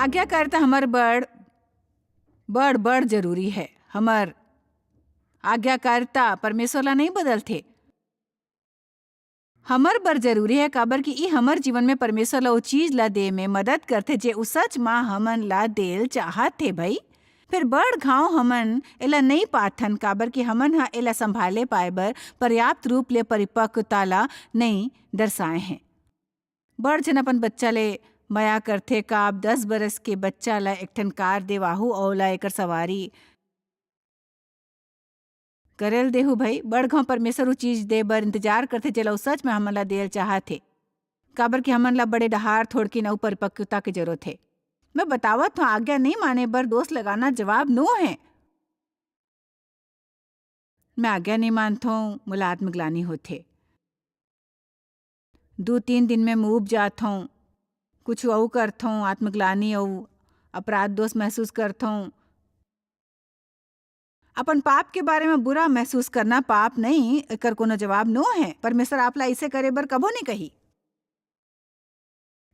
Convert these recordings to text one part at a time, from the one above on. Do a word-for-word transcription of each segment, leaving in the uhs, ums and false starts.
आज्ञाकारिता हमर बड़, बड़, बड़ जरूरी है। हमर आज्ञाकारिता परमेश्वर ला नहीं बदलथे। हमर बर जरूरी है, काबर कि ई हमर जीवन में परमेश्वर ला ओ चीज ला दे में मदद करथे, जे उ सच म हमन ला देल चाहत हे भई। फिर बड़ घाव हमन एला नहीं पाथन, काबर कि हमन ह एला संभाले पाए बर पर्याप्त रूप ले परिपक्वता ला नहीं दर्शाए हैं। बड़ झन अपन बच्चा ले मया करथे। का आप दस बरस के बच्चा ला एक ठन कार देवाहू अउ ओला एकर सवारी करेल देहू भई? बड़ घाव परमेश्वर उ चीज दे बर इंतजार करथे, जेला उ सच में हमन ला देल चाहत हे, काबर कि हमन ला बड़े डहार, थोड़किन अउ परिपक्वता के जरूरत हे। मैं बतावत हूँ, आज्ञा नहीं माने बर दोष लगाना जवाब नो है। मैं आज्ञा नहीं मानथौं, मोला आत्मग्लानी होथे। दू तीन दिन में मैं उब जाथौं, कुछ अउ करथौं, आत्मग्लानी अउ अपराध दोष महसूस करथौं। अपन पाप के बारे में बुरा महसूस करना पाप नहीं, एकर कोनो जवाब नो है। परमेश्वर आप ला ऐसे करे बर कभो नहीं कही।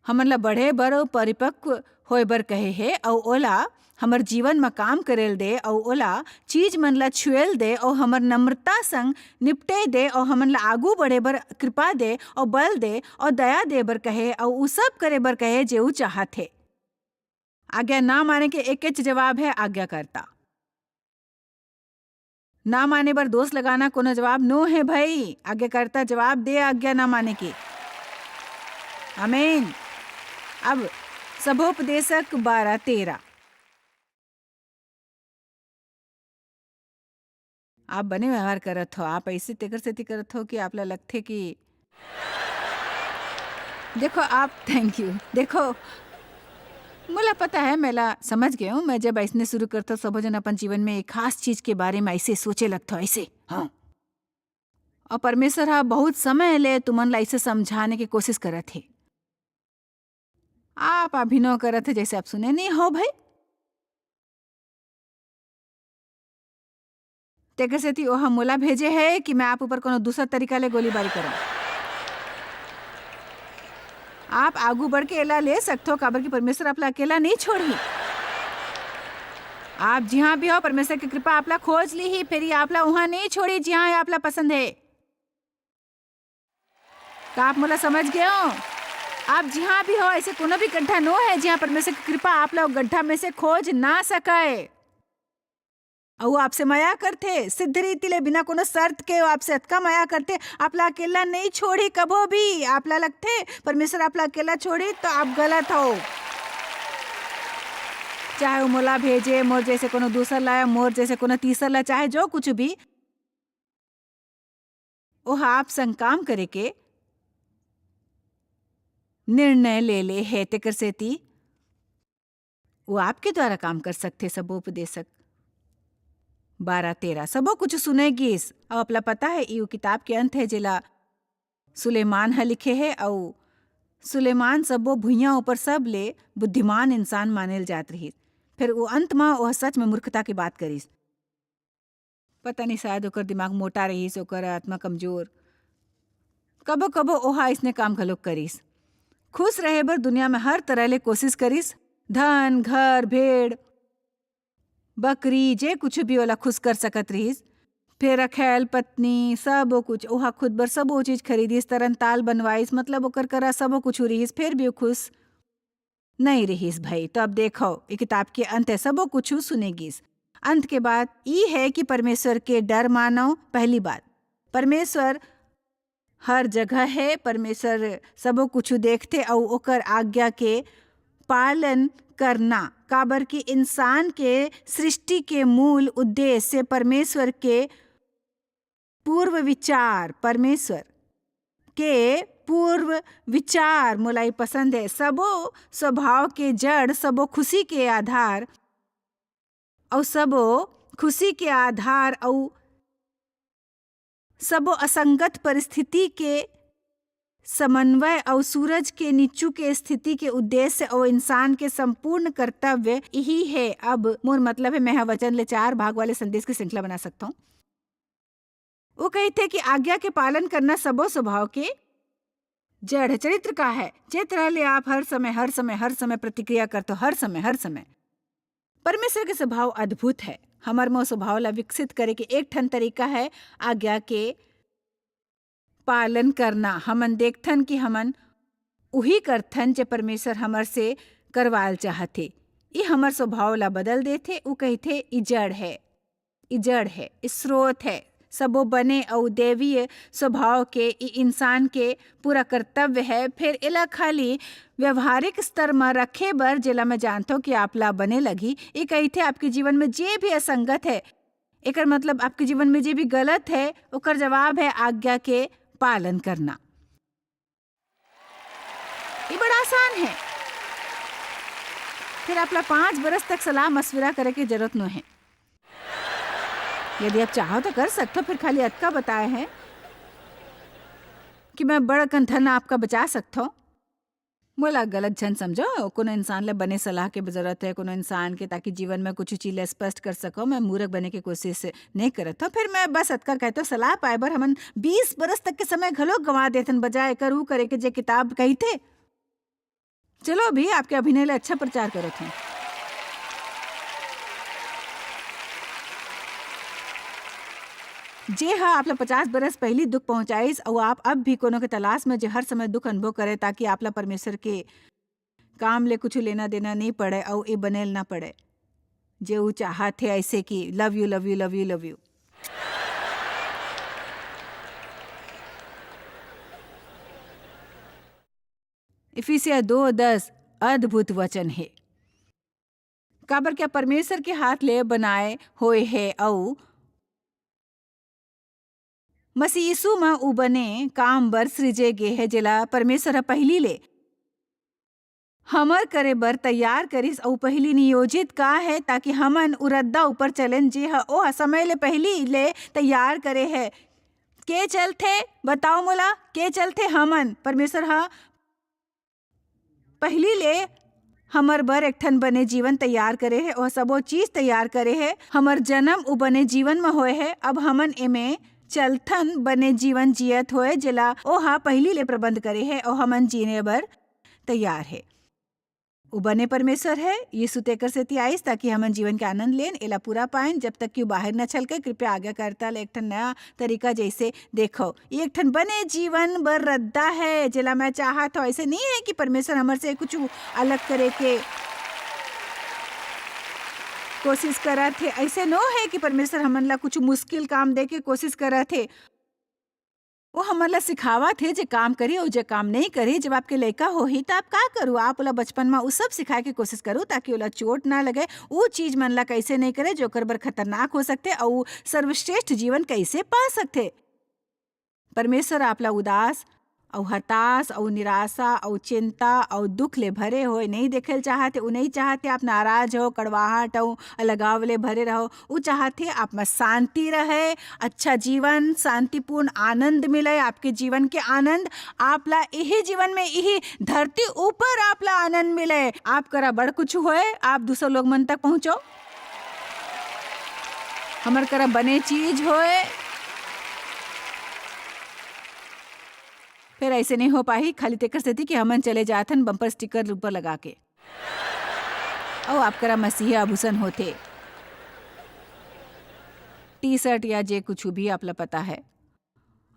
हमन ला बढ़े बर अउ परिपक्व होए बर कहे हे, अउ ओला हमर जीवन म काम करेल दे, अउ ओला चीज मन ला छुएल दे, अउ हमर नम्रता संग निपटे दे, अउ हमन ला आगू बढ़े बर कृपा दे, अउ बल दे, अउ दया दे बर कहे, अउ उ सब करे बर कहे जे उ चाहत हे। आज्ञा ना माने के एकेच जवाब है, आज्ञाकर्ता। ना माने बर दोष लगाना कोनो जवाब नो है भई। आज्ञाकर्ता जवाब दे आज्ञा ना माने के। आमीन। अब सभोपदेशक बारह तेरह। आप बने व्यवहार करत हो, आप ऐसे तेकर सेती करत हो कि आप ला लगथे कि देखो आप, thank you। देखो, मोला पता है, मैं ला समझ गए हूँ। मैं जब ऐसने शुरू करता, सबो जन अपन जीवन में एक खास चीज के बारे में ऐसे सोचे लगता, ऐसे, हाँ। और परमेश्वर हा बहुत समय ले तुमन ला ऐसे समझाने की कोशिश करत हे। आप अभिनव करत हे, जैसे आप सुने नहीं हो भाई। तेकर सेती ओह मोला भेजे हे कि मैं आप ऊपर कोनो दूसर तरीका ले गोलीबारी करंव। आप आगू बढ़ के एला ले सकथो, काबर कि परमेश्वर आप ला अकेला नहीं छोड़ही। आप जिहाँ भी हो, परमेश्वर की कृपा आप ला खोज लीही, फेर ये आप ला उहाँ नहीं छोड़ी, जिहाँ ये आप ला पसंद है। का आप मोला समझ गए हो? आप जिहाँ भी हो, ऐसे कोनो भी गड्ढा नो है, जिहाँ परमेश्वर की कृपा आप ला गड्ढा में से खोज ना सके। अउ आपसे मया करथे, सिद्ध रीति ले, बिना कोनो शर्त के, वो आपसे अतका मया करथे, आप ला अकेला नहीं छोड़ी कभो भी। आप ला लगथे परमेश्वर आप ला अकेला छोड़ी, तो आप गलत हो। चाहे वो मोला भेजे, मोर जैसे कोनो दूसर ला, मोर जैसे कोनो तीसर ला, चाहे जो कुछ भी, ओह आप संग काम करे के निर्णय ले ले हे, तेकर सेती वो आपके द्वारा काम कर सकथे। सबो उपदेशक बारह तेरह, सबो कुछ सुने गिस। अउ आपला पता है, इउ किताब के अंत है, जेला सुलेमान ह लिखे हे, अउ सुलेमान सबो भुइयां ऊपर सबले बुद्धिमान इंसान मानेल जात रहिस। फिर वो अंत म ओह सच में मूर्खता की बात करिस। पता नहीं, शायद ओकर दिमाग मोटा रहिस, ओकर आत्मा कमजोर। कबो-कबो ओहा अइसने काम घलोक करिस। खुश रहे बर दुनिया में हर तरह ले कोशिश करिस। धन, घर, भेड़, बकरी, जे कुछ भी ओला खुश कर सकत रहिस। फेर रखैल, पत्नी, सबो कुछ, ओहा खुद बर सबो चीज खरीदिस, तरन ताल बनवाइस, मतलब ओकर करा सबो कुछ रिहिस, फेर भी ओ खुश नहीं रिहिस भई। तो अब देखो, ये किताब के अंत है, सबो कुछ सुने गिस। अंत के बात ई है कि परमेश्वर के डर मानो। पहली बात, परमेश्वर हर जगह है, परमेश्वर सबो कुछ देखथे अउ ओकर आज्ञा के पालन करना, काबर कि इंसान के सृष्टि के मूल उद्देश्य परमेश्वर के पूर्व विचार, परमेश्वर के पूर्व विचार मोला ई पसंद है। सबो स्वभाव के जड़, सबो खुशी के आधार, अउ सबो खुशी के आधार, अउ सबो असंगत परिस्थिति के समन्वय, अउ सूरज के नीचू के स्थिति के उद्देश्य, अउ इंसान के संपूर्ण कर्तव्य इही है। अब मोर मतलब है, मैं ह वचन ले चार भाग वाले संदेश की श्रृंखला बना सकता हूँ। वो कहिथे कि आज्ञा के पालन करना सबो स्वभाव के जड़ है, चरित्र का है, जे तरह ले आप हर समय, हर समय, हर समय प्रतिक्रिया करथो, हर समय, हर समय। परमेश्वर के स्वभाव अद्भुत है। हमर में ओ स्वभाव ला विकसित करे के एक ठन तरीका है आज्ञा के पालन करना। हमन देखथन कि हमन उही करथन जे परमेश्वर हमर से करवाल चाहत हे। ई हमर स्वभाव ला बदल देथे। ऊ कहिथे, "ई जड़ है, ई जड़ है, ई स्रोत है।" सबो बने अउ दैवीय स्वभाव के ई इंसान के पूरा कर्तव्य है। फेर एला खाली व्यवहारिक स्तर म रखे बर, जेला मैं जानथों कि आप ला बने लगही, ई कहिथे, आपके जीवन में जे भी असंगत है, एकर मतलब आपके जीवन में जे भी गलत है, ओकर जवाब है आज्ञा के पालन करना। ये बड़ा आसान है। फिर आपला पाँच बरस तक सलाह मशविरा करे के जरूरत नो है। यदि आप चाहो तो कर सकथो, फिर खाली अतका बताए है कि मैं बड़ अकन धन आपका बचा सकथो। मोला गलत झन समझो, कोनो इंसान ले बने सलाह के जरूरत है, कोनो इंसान के, ताकि जीवन में कुछ चीज ले स्पष्ट कर सको। मैं मूर्ख बने के कोशिश नहीं करत हूँ। फिर मैं बस अतका कहते हूँ, सलाह पाए बर हमन बीस बरस तक के समय घलो गंवा देथन, बजाय एकर ऊ करे के जे किताब कहिथे। चलो अभी आपके अभिनय ले अच्छा प्रचार करत हूँ। जे ह आप ला पचास बरस पहिली दुख पहुंचाइस, अउ आप अब भी कोनो के तलाश में, जे हर समय दुख अनुभव करे, ताकि आप ला परमेश्वर के काम ले कुछ लेना देना नहीं पड़े, अउ ए बनेल ना पड़े, जे ऊ चाहत हे, ऐसे कि love you, love you, love you, love you। इफिसिया दो दस अद्भुत वचन हे, काबर क्या परमेश्वर के हाथ ले बनाए होए हे, अउ मसीह यीशु म ऊ बने काम बर सृजे गे हे, जेला परमेश्वर ह पहिली ले हमर करे बर तैयार करिस, अऊ पहिली नियोजित का हे, ताकि हमन उ रद्दा ऊपर चलेन, जे ह ओह समय ले पहिली ले तैयार करे हे। के चलथे? बताओ मोला, के चलथे? हमन। परमेश्वर ह पहिली ले हमर बर एक ठन बने जीवन तैयार करे हे, ओह सबो चीज तैयार करे हे। हमर जन्म उ बने जीवन म होए हे। अब हमन एमे चलथन, बने जीवन जियत होए, जेला ओह पहिली ले प्रबंध करे हे, अऊ हमन जीने बर तैयार हे। उ बने परमेश्वर हे। यीशु तेकर सेती आइस, ताकि हमन जीवन के आनंद लेन, एला पूरा पाएन। जब तक कि उ बाहिर न छलके, कृपया आज्ञाकारिता ले एक ठन नया तरीका जैसे देखो। ये एक ठन बने जीवन बर रद्दा है, जेला मैं चाहत हूँ। ऐसे नहीं है कि परमेश्वर हमर से कुछ अलग करे के कोशिश करत हे। ऐसे नो है कि परमेश्वर हमन ला कुछ मुश्किल काम दे के कोशिश करत हे। वो हमन ला सिखावत हे, जे काम करी अउ जे काम नहीं करी। जब आपके लइका होही, त आप का करू? आप ओला बचपन म उ सब सिखाए के कोशिश करू, ताकि ओला चोट ना लगे। उ चीज मन ला कैसे नहीं करे, जो ओकर बर खतरनाक हो सकथे अउ सर्वश्रेष्ठ जीवन कैसे पा सकथे। परमेश्वर आप ला उदास अउ हताश अउ निराशा अउ चिंता अउ दुख ले भरे होए नहीं देखे ल चाहत हे। उ नहीं चाहत हे आप नाराज हो, कड़वाहट अउ अलगाव ले भरे रहो। उ चाहत हे आप म शांति रहे, अच्छा जीवन, शांतिपूर्ण आनंद मिले, आपके जीवन के आनंद। आप ला इही जीवन में, इही धरती ऊपर आप ला आनंद मिले। आप करा बड़ कुछ होए, आप दूसर लोग मन तक पहुंचो। हमर करा बने चीज होए। फिर ऐसे नहीं हो पाही, खाली तेकर सेती कि हमन चले जाथन बम्पर स्टिकर ऊपर लगा के। अउ आप करा मसीही आभूषण होथे, टी शर्ट या जे कुछ भी आप ला पता है।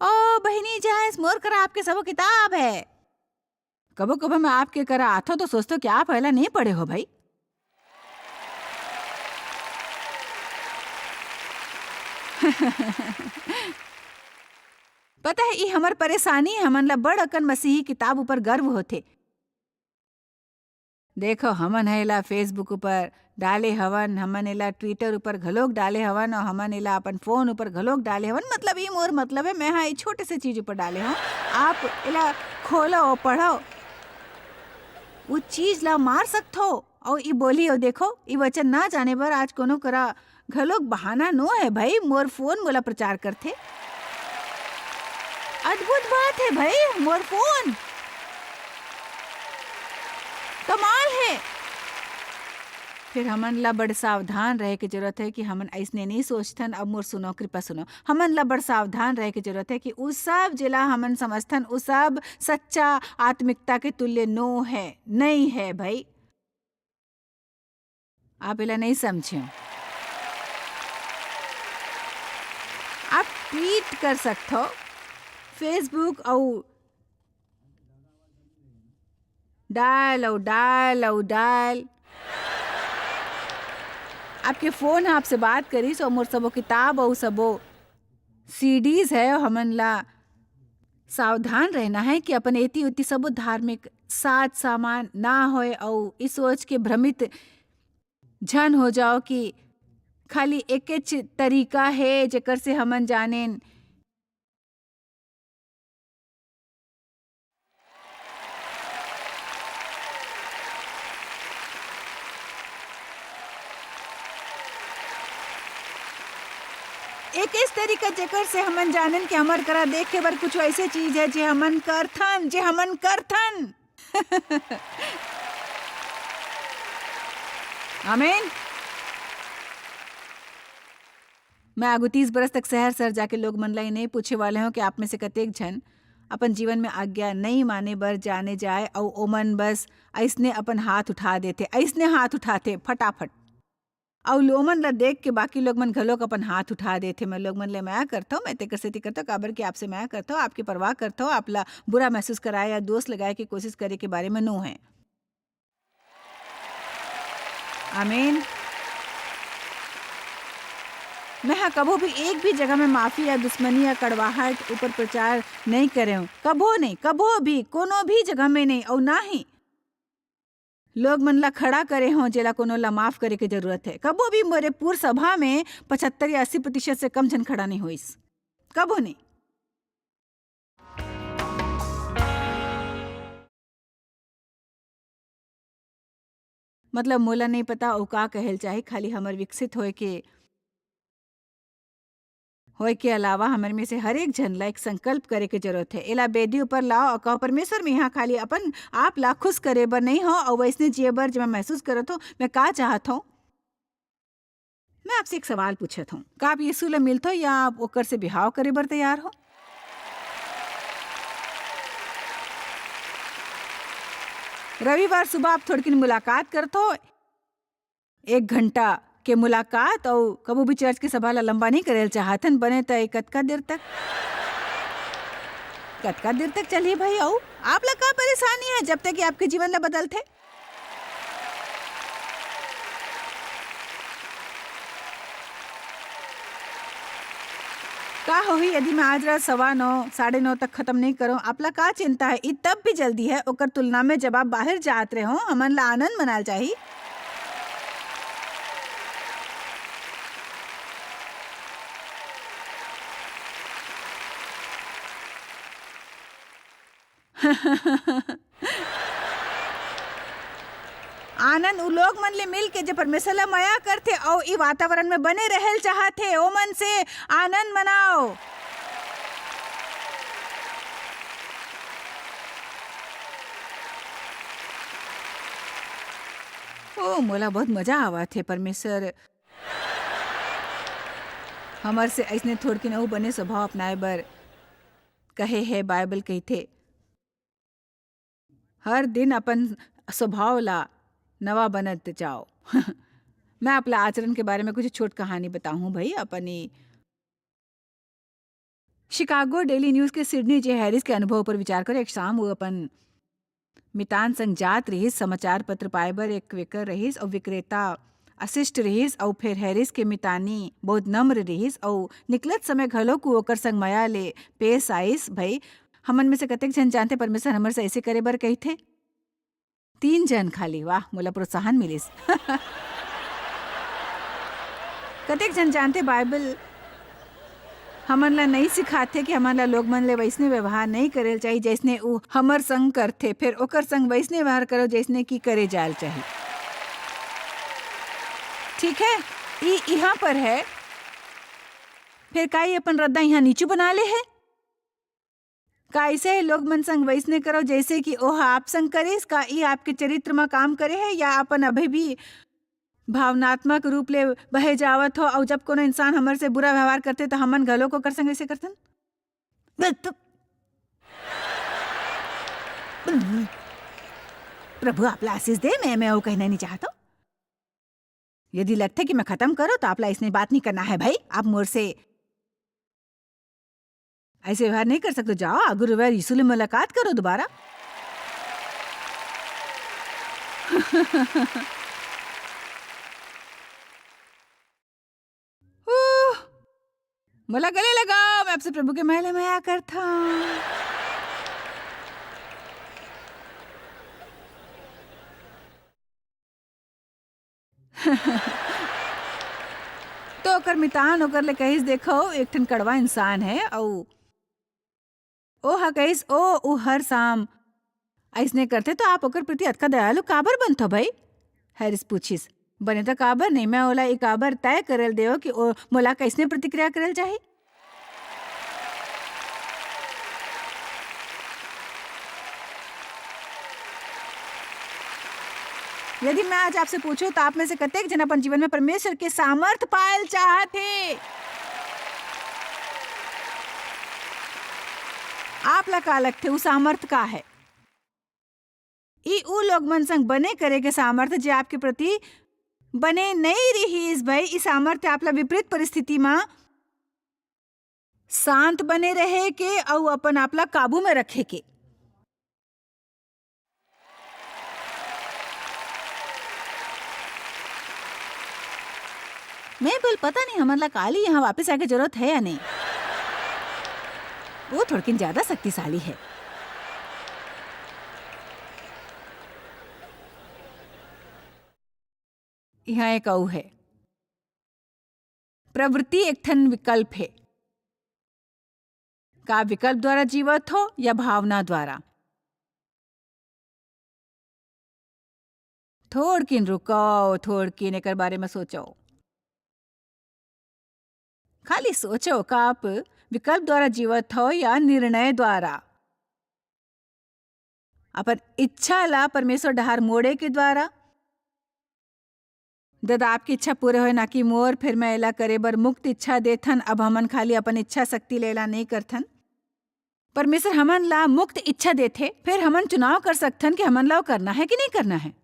ओ बहिनी जायस, मोर करा आपके सबो किताब है। कभो कभो मैं आपके करा आथो तो सोचतो कि आप एला नहीं पढ़े हो भाई। पता है, ई हमर परेशानी, हमन ला बड़ अकन मसीही किताब ऊपर गर्व होथे। देखो, हमन ह एला Facebook ऊपर डाले हवन, हमन एला Twitter ऊपर घलोक डाले हवन, अउ हमन एला अपन फोन ऊपर घलोक डाले हवन। मतलब, ई मोर मतलब है, मैं हा ई छोटे से चीज ऊपर डाले हवन। आप एला खोलो अउ पढ़ो, वो चीज ला मार सकथो। अउ ई बोली, अउ देखो, ई वचन ना जाने बर आज कोनो करा घलोक बहाना नो है भाई, मोर फोन मोला प्रचार करथे। अद्भुत बात है भाई, मोर फोन कमाल है। फिर हमन ला बड़ सावधान रहे के जरूरत है कि हमन अइसने नहीं सोचथन। अब मोर सुनो, कृपा सुनो, हमन ला बड़ सावधान रहे के जरूरत है कि उ सब जेला हमन समझथन, उ सब सच्चा आत्मिकता के तुल्य नो है, नहीं है भाई। आप एला नहीं समझे हो। आप ट्वीट कर सकथो, Facebook अउ डायल अउ डायल अउ डायल। आपके फोन ह आपसे बात करिस अउ मोर सबो किताब अउ सबो सीडीज है, हमन ला सावधान रहना है कि अपन एती ओती सबो धार्मिक साज सामान ना होए अउ इस सोच के भ्रमित झन हो जाओ कि खाली एकेच तरीका है जेकर से हमन जानेन। एकेच तरीका जेकर से हमन जानेन कि हमर करा देखे बर कुछ ऐसे चीज है जे हमन करथन, जे हमन करथन। आमीन। मैं आगू तीस बरस तक शहर शहर जाके लोग मन ला ये नहीं पूछे वाले हूँ कि आप में से कतेक झन अपन जीवन में आज्ञा नहीं माने बर जाने जाए अउ ओमन बस अइसने अपन हाथ उठा देथे, अइसने हाथ उठाथे फटाफट। अउ लोमन ला देख के बाकी लोग मन घलोक अपन हाथ उठा देथे। मैं लोग मन ले मया करथव, मैं तेकर सेती करथव, काबर कि आपसे मया करथव, आपके परवाह करथव, आप ला बुरा महसूस कराए या दोष लगाए के कोशिश करे के बारे में नो है। आमीन। मैं हा कभू भी एक भी जगह में माफी या दुश्मनी या कड़वाहट ऊपर प्रचार नहीं करे हूँ, कभो नहीं, कभो भी, कोनो भी जगह में नहीं, अउ ना ही लोग मन ला खड़ा करे हों, जेला कोनो ला माफ करे के जरूरत है। कबो भी मोरे पूर सभा में पचहत्तर या अस्सी प्रतिशत से कम झन खड़ा नहीं होइस, कबो नहीं। मतलब, मोला नहीं पता वो का कहेल चाही, खाली हमर विकसित होए के होए के अलावा हमर में से हर एक झन ला एक संकल्प करे के जरूरत है। एला बेदी ऊपर लाओ और कहो, "परमेश्वर, मैं यहाँ खाली अपन आप ला खुश करे बर नहीं हो और वैसने जिए बर जो मैं महसूस करत हो, मैं का चाहत हो।" मैं आपसे एक सवाल पूछत हूँ, का आप यीशु ला मिलथो या आप ओकर से बिहाव करे बर तैयार हो? रविवार सुबह आप थोड़किन मुलाकात करथो, एक घंटा के मुलाकात, अउ कभू भी चर्च के सभा ला लंबा नहीं करेल चाहथन, बने त ए कतका देर तक, कतका देर तक चलही भाई? अउ आप ला का परेशानी है जब तक कि आपके जीवन ला बदलथे? का होही यदि मैं आज रात सवा नौ, साढ़े नौ तक खत्म नहीं करूं? आपला का चिंता है? ई तब भी जल्दी है, ओकर तुलना में जब आप बाहर जात रहे हो, हमन ला आनंद मनाल चाही। आनंद उ लोग मन ले मिल के जे परमेश्वर ला मया करथे अउ ई वातावरण में बने रहल चाहथे, ओमन से आनंद मनाओ। ओ, मोला बहुत मजा आवत हे। परमेश्वर हमर से अइसने थोड़किन अउ बने स्वभाव अपनाए बर कहे हे। बाइबल कहिथे, "हर दिन अपन स्वभाव ला नवा बनत जाओ।" मैं आपला आचरण के बारे में कुछ छोट कहानी बताहूँ भई। अपन ई शिकागो डेली न्यूज़ के सिडनी जे हैरिस के अनुभव पर विचार करो। एक शाम वो अपन मितान संग जात रिहिस, समाचार पत्र पाए बर एक विकर रिहिस अउ विक्रेता अशिष्ट रिहिस अउ फेर हैरिस के मितानी बहुत नम्र रिहिस अउ निकलत समय घलोक वो ओकर संग मया ले पेश आइस। भई, हमन में से कतेक झन जानथे परमेश्वर हमर से ऐसे करे बर कहिथे? तीन झन खाली। वाह, मोला प्रोत्साहन मिलिस। कतेक झन जानथे बाइबल हमन ला नई सिखाथे कि हमन ला लोग मन ले वैसने व्यवहार नई करेल चाही, जैसने ऊ हमर संग करथे, फिर ओकर संग वैसने व्यवहार करो, जैसने कि करे जाल चाही। ठीक है, ई इहाँ पर है। फिर का ई अपन रद्दा इहाँ नीचू बना ले है? का ऐसे है लोग मन संग वैसने करो, जैसे कि ओह आप संग करिस? का ई आपके चरित्र म काम करे है या अपन अभी भी भावनात्मक रूप ले बहे जावत हो, अउ जब कोनो इंसान हमर से बुरा व्यवहार करथे, त हमन घलो ओकर संग ऐसे करथन। प्रभु, आप ला आशीष दे, मैं, मैं वो कहना नहीं चाहता। यदि लगथे कि मैं खत्म करो, तो आप ला इसने बात नहीं करना है भाई। आप मोर से ऐसे व्यवहार नहीं कर सकते। जाओ, आगू रविवार यीशु ले मुलाकात करो दोबारा। ओह, मोला गले लगाओ, मैं आपसे प्रभु के महल में आया करता हूँ। तो ओकर मितान ओकर ले कहिस, "देखो, एक ठन कड़वा इंसान है, अउ ओ ह कहिस, ओ, उ हर शाम अइसने करथे, तो आप ओकर प्रति अतका दयालु काबर बनथो भाई?" हैरिस पूछिस। "बने तो काबर नहीं, मैं ओला ए काबर तय करल देव कि ओ मोला कइसने प्रतिक्रिया करल चाही?" यदि मैं आज आपसे पूछूं, तो आप में से कतेक झन अपन जीवन में परमेश्वर के सामर्थ पायल चाहत हे? आप ला का लगथे, उ सामर्थ का है? ई उ लोग मन संग बने करे के सामर्थ, जे आपके प्रति बने नई रिहिस। भाई, ई सामर्थ आप ला विपरीत परिस्थिति म शांत बने रहे के अउ अपन आप ला काबू में रखे के। मैं बोल, पता नहीं हमन ला काली यहाँ वापस आके जरूरत है या नहीं। वो थोड़किन ज्यादा शक्तिशाली है। यहाँ एक अऊ है। प्रवृत्ति एक ठन विकल्प है। का विकल्प द्वारा जीवत हो या भावना द्वारा? थोड़किन रुको, थोड़किन एकर बारे में सोचो। खाली सोचो, का आप विकल्प द्वारा जीवत हो या निर्णय द्वारा? अपन इच्छा ला परमेश्वर डहार मोड़े के द्वारा? ददा, आपकी इच्छा पूरे होए, ना कि मोर, फिर मैं एला करे बर मुक्त इच्छा देथन। अब हमन खाली अपन इच्छा शक्ति ले एला नहीं करथन। परमेश्वर हमन ला मुक्त इच्छा देथे, फिर हमन चुनाव कर सकथन कि हमन ला वो करना है कि नहीं करना है।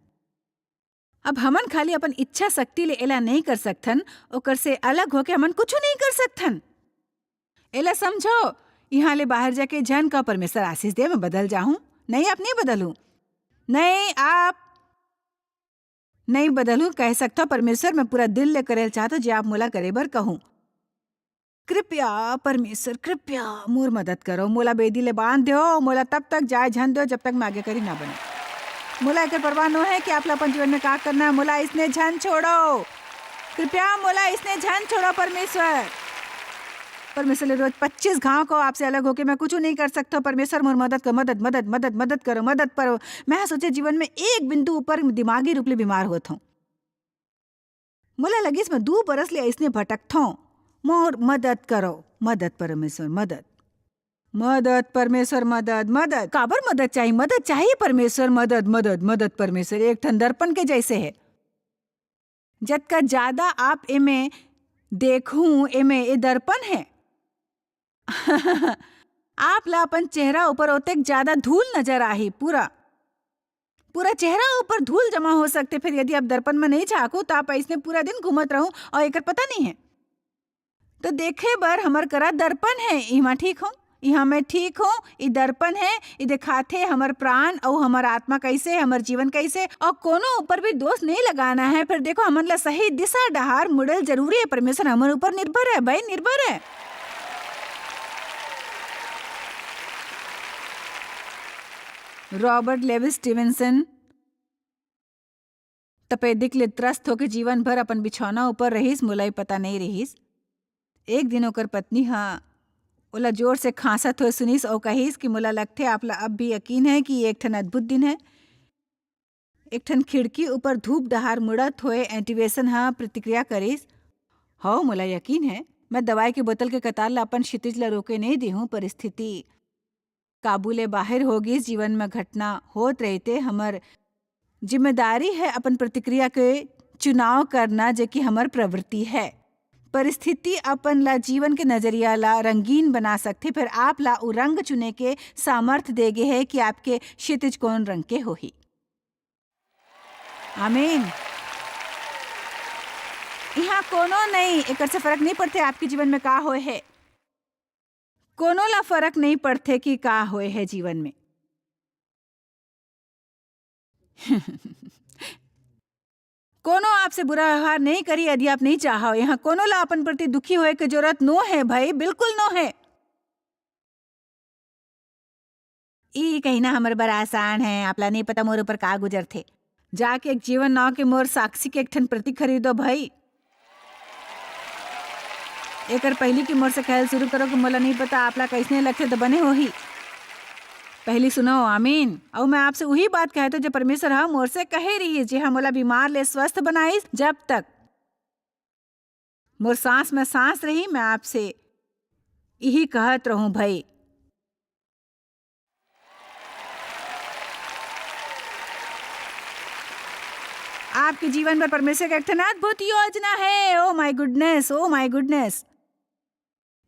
अब हमन खाली अपन इच्छा शक्ति ले एला नहीं कर सकथन, ओकर से अलग होके हमन कुछ नहीं कर सकथन। एला समझो, यहाँ ले बाहर जाके झन का परमेश्वर आशीष दे, मैं बदल जाहूं। नहीं, आप नहीं बदलू। नहीं, आप नहीं बदलू, कह सकथो, "परमेश्वर, मैं पूरा दिल ले करे ल चाहतो, जे आप मोला करे बर कहूं। कृपया, परमेश्वर, कृपया मोर मदद करो, मोला बेदी ले बांध दो, मोला तब तक जाए झन दो, जब तक मैं आज्ञाकारी ना बनूं। मोला एकर परवाह नो है कि आप ला अपन जीवन में का करना है, मोला इसने झन छोड़ो, कृपया मोला इसने झन छोड़ो, परमेश्वर।" परमेश्वर ले रोज पच्चीस घाव को, "आपसे अलग होके मैं कुछ नहीं कर सकता, परमेश्वर मोर मदद कर, मदद, मदद, मदद, मदद करो, मदद करो।" मैं सोचे जीवन में एक बिंदु ऊपर दिमागी रूप ले बीमार होत हूँ। मोला लगिस मैं दू बरस ले अइसने भटकथौं। मोर मदद करो, मदद परमेश्वर, मदद। मदद परमेश्वर, मदद, मदद। काबर मदद चाही? मदद चाही परमेश्वर, मदद, मदद, मदद परमेश्वर। एक ठन दर्पण के जैसे है। जतका ज्यादा आप एमे देखहू, एमे ए दर्पण है। आप ला अपन चेहरा ऊपर ओतेक ज्यादा धूल नजर आही, पूरा, पूरा चेहरा ऊपर धूल जमा हो सकथे। फिर यदि आप दर्पण में नहीं झांकू, तो आप अइसने पूरा दिन घूमत रहू और एकर पता नहीं है। तो देखे बर हमर करा दर्पण है, इहाँ ठीक हो, इहाँ मैं ठीक हो, ई दर्पण है, ई दिखाथे हमर प्राण अउ हमर आत्मा कैसे, हमर जीवन कैसे, और कोनो ऊपर भी दोष नहीं लगाना है। फिर देखो, हमन ला सही दिशा डहार मुड़ल जरूरी है। परमेश्वर हमर ऊपर निर्भर है भाई, निर्भर है। रॉबर्ट लेविस स्टीवेंसन तपेदिक ले त्रस्त होके जीवन भर अपन बिछौना ऊपर रहिस, मोला ई पता नइ रिहिस। एक दिन ओकर पत्नी ह ओला जोर से खांसत होए सुनिस अउ कहिस कि मोला लगथे आप ला अब भी यकीन है कि ये एक ठन अद्भुत दिन है। एक ठन खिड़की ऊपर धूप डहार मुड़त होए एंटीवेसन ह प्रतिक्रिया करिस, "हव, मोला यकीन है।" मैं दवाई के बोतल के कतार ला अपन क्षितिज ला रोके नइ देहूं, परिस्थिति काबू ले बाहिर हो गिस। जीवन में घटना होत रहिथे, हमर जिम्मेदारी है अपन प्रतिक्रिया के चुनाव करना, जे कि हमर प्रवृत्ति है। परिस्थिति अपन ला, जीवन के नजरिया ला रंगीन बना सकथे, फेर आप ला उ रंग चुने के सामर्थ दे गे हे कि आपके क्षितिज कोन रंग के होही। आमीन। इहाँ कोनो नहीं, एकर से फर्क नहीं पड़थे आपके जीवन में का होए हे। कोनो ला फर्क नहीं पड़थे कि का होए हे जीवन में। कोनो आपसे बुरा व्यवहार नहीं करी यदि आप नहीं चाहो। यहाँ कोनो ला अपन प्रति दुखी होए के जरूरत नो है भाई, बिल्कुल नो है। ई कहिना हमर बर आसान है, आपला नहीं पता मोर ऊपर का गुजरथे। जाके एक जीवन नाव के मोर साक्षी के एक ठन प्रतीक खरीदो भाई। एकर पहिली के मोर से कहल शुरू करो कि मोला नहीं पता आपला कैसने लगथे तो बने होही। पहली सुनो, आमीन। अउ मैं आपसे उही बात कहत हूँ जो परमेश्वर ह मोर से कहे रही, जे ह मोला बीमार ले स्वस्थ बनाइस। जब तक मोर सांस में सांस रही, मैं आपसे इही कहत रहूं भाई। आपके जीवन पर परमेश्वर के एक ठन अद्भुत योजना है। Oh my goodness, oh my goodness।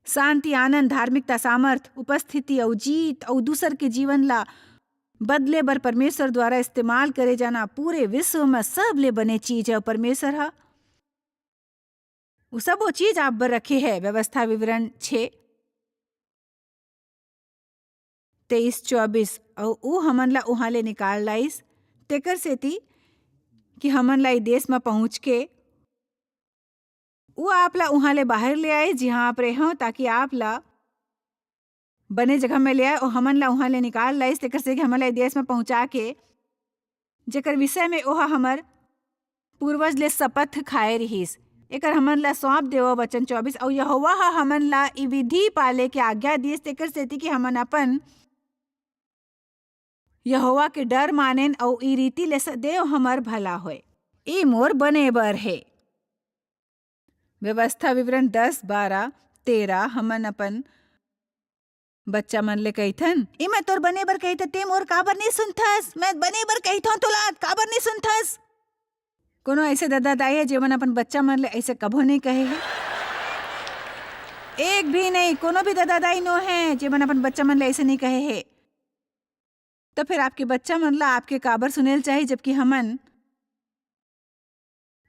शांति, आनंद, धार्मिकता, सामर्थ, उपस्थिति अउ जीत अउ दूसर के जीवन ला बदले बर परमेश्वर द्वारा इस्तेमाल करे जाना पूरे विश्व में सबले बने चीज है। अउ परमेश्वर ह उ सबो चीज आप बर रखे है। व्यवस्था विवरण छः, तेईस, चौबीस, अउ उ हमन ला उहाँ ले निकाल लाइस, तेकर सेती कि हमन ला ई देश म पहुँच के उ आप ला उहाँ ले बाहर ले आइस, जिहाँ आप रेहव, ताकि आप ला बने जगह में ले आए। अउ हमन ला उहाँ ले निकाल लाइस, तेकर से कि हमन ला ई देश म पहुँचा के, जेकर विषय में ओह हमर पूर्वज ले शपथ खाए रिहिस, एकर हमन ला सौंप देवव। वचन चौबीस, अउ यहोवा ह हमन ला ई विधि पाले के आज्ञा दिस, तेकर सेती कि हमन अपन यहोवा के डर मानेन, अउ ई रीति ले सदैव हमर भला होय। ई मोर बने बर हे। व्यवस्था विवरण दस, बारह, तेरह, हमन अपन बच्चा मन ले कहिथन, "ए, मैं तोर बने बर कहिथन, ते मोर काबर नहीं सुनथस? मैं बने बर कहिथौं तोला, काबर नहीं सुनथस?" कोनो ऐसे ददा दाई है, जेमन अपन बच्चा मन ले ऐसे कभो नहीं कहे हे? एक भी नहीं, कोनो भी ददा दाई नो है, जेमन अपन बच्चा मन ले ऐसे नहीं कहे हे। तो फिर आपके बच्चा मन ला आपके काबर सुनेल चाही, जबकि हमन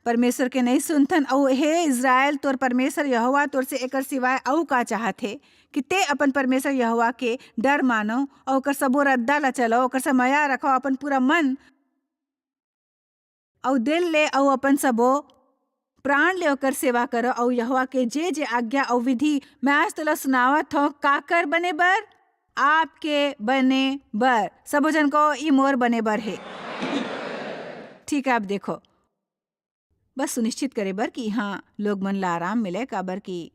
परमेश्वर के नहीं सुनथन? अउ हे इस्राएल, तोर परमेश्वर यहोवा तोर से एकर सिवाय अऊ का चाहत हे कि ते अपन परमेश्वर यहोवा के डर मानो अउ ओकर सबो रद्दा ला चलो, ओकर से मया रखो, अपन पूरा मन अउ दिल ले अउ अपन सबो प्राण ले ओकर सेवा करो, अउ यहोवा के जे जे आज्ञा अउ विधि मैं आज तोला सुनावत हौं, काकर बने बर? आपके बने बर। सबो झन कहो, "ई मोर बने बर हे।" ठीक है, अब देखो, बस सुनिश्चित करे बर कि इहाँ लोग मन ला आराम मिले, काबर कि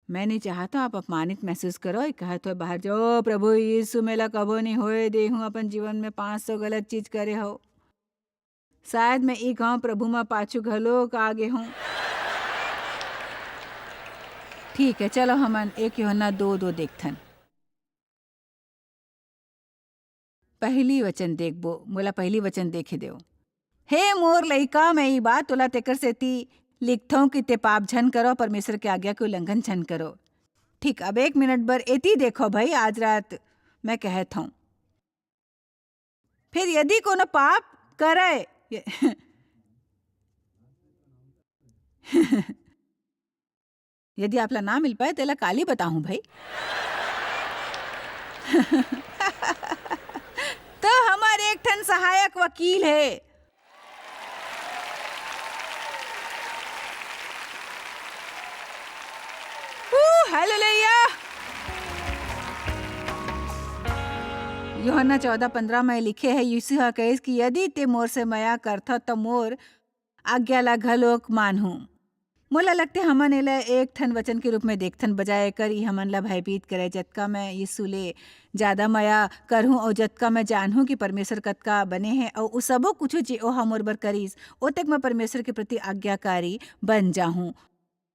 मैं नहीं चाहत हौं आप अपमानित महसूस करो। ये कहत होए बाहर जाओ, "प्रभु यीशु, मेला कभो नहीं होए दे हूँ, अपन जीवन में पाँच सौ गलत चीज करे हो। शायद मैं ई गाँव प्रभु म पाछू घलो का आगे हूँ।" ठीक है, चलो हमन एक यूहन्ना दो दो देखथन। पहली वचन देखबो, मोला पहली वचन देखे देव। हे मोर लइका, मैं ई बात तोला तेकर सेती लिखथौं कि ते पाप झन करो, परमेश्वर के आज्ञा के उल्लंघन झन करो। ठीक, अब एक मिनट बर एती देखो भाई, आज रात मैं कहत हौं। फिर यदि कोनो पाप करे, यदि आपला ना मिल पाए, तेला काली बताहूं भाई। तो हमर एक ठन सहायक वकील हे। ऊ, हालेलुया। यूहन्ना चौदह पन्द्रह में लिखे हे, यीशु ह कहिस कि यदि ते मोर से मया करथव, त मोर आज्ञा ला घलोक मानहूं। मोला लगथे, हमन एला एक ठन वचन के रूप में देखथन, बजाय एकर, ई हमन ला भयभीत करे। जतका मैं यीशु ले ज्यादा मया करहूं अउ जतका मैं जानहूं कि परमेश्वर कतका बने हे अउ उ सबो कुछु, जे ओह मोर बर करिस, ओतेक मैं परमेश्वर के प्रति आज्ञाकारी बन जाहूं।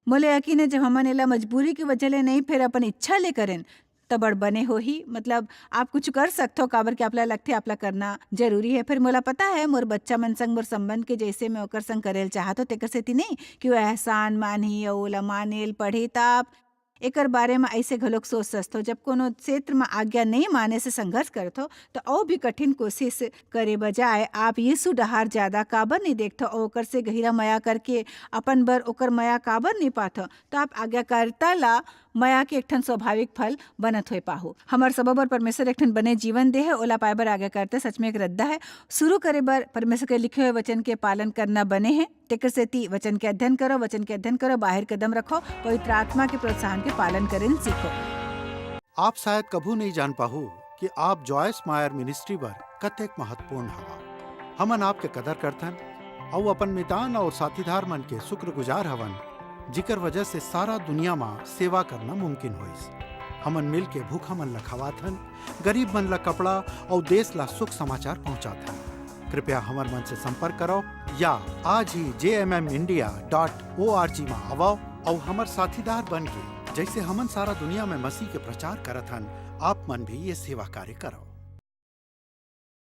मोला यकीन हे, जब हमन एला मजबूरी के वजह ले नहीं, फेर अपन इच्छा ले करेन, त बड़ बने होही। मतलब, आप कुछ कर सकथो, काबर कि आपला लगथे, आपला करना जरूरी है। फिर मोला पता है, मोर बच्चा मन संग मोर संबंध के जैसे मैं ओकर संग करेल चाहत हो, तेकर सेती नहीं कि वो एहसान मानही अउ ओला मानेल पढ़ी। त आप एकर बारे म ऐसे घलोक सोच सकथो, जब कोनो क्षेत्र म आज्ञा नहीं माने से संघर्ष करथो, त अउ भी कठिन कोशिश करे बजाय आप यीशु डहार ज्यादा काबर नहीं देखथो अउ ओकर से गहिरा मया करके अपन बर ओकर मया काबर नहीं पाथो? त आप आज्ञाकारिता ला मया के एक ठन स्वाभाविक फल बनत होए पाहू। हमर सबो बर परमेश्वर एक ठन बने जीवन दे हे, ओला पाए बर आज्ञाकारिता सच में एक रद्दा है। शुरू करे बर परमेश्वर के लिखे हुए वचन के पालन करना बने है। तेकर सेती वचन के अध्ययन करो, वचन के अध्ययन करो, बाहिर कदम रखो, पवित्र आत्मा के प्रोत्साहन के पालन करेन सीखो। आप शायद कभू नहीं जान पाहू कि आप जॉयस मायर मिनिस्ट्री बर कतेक महत्वपूर्ण हवा। हमन आपके कदर करथन अउ अपन मितान और साथीदार मन के शुक्रगुजार हवन, जिकर वजह से सारा दुनिया मा सेवा करना मुमकिन होइस। हमन मिल के भूखा मन ला खवाथन, गरीब मन ला कपड़ा और देश ला सुख समाचार पहुंचाथन। कृपया हमर मन से संपर्क करो या आज ही जे M M India dot O R G मा आवो और हमर साथीदार बन के, जैसे हमन सारा दुनिया में मसीह के प्रचार करत हन, आप मन भी ये सेवा कार्य करो।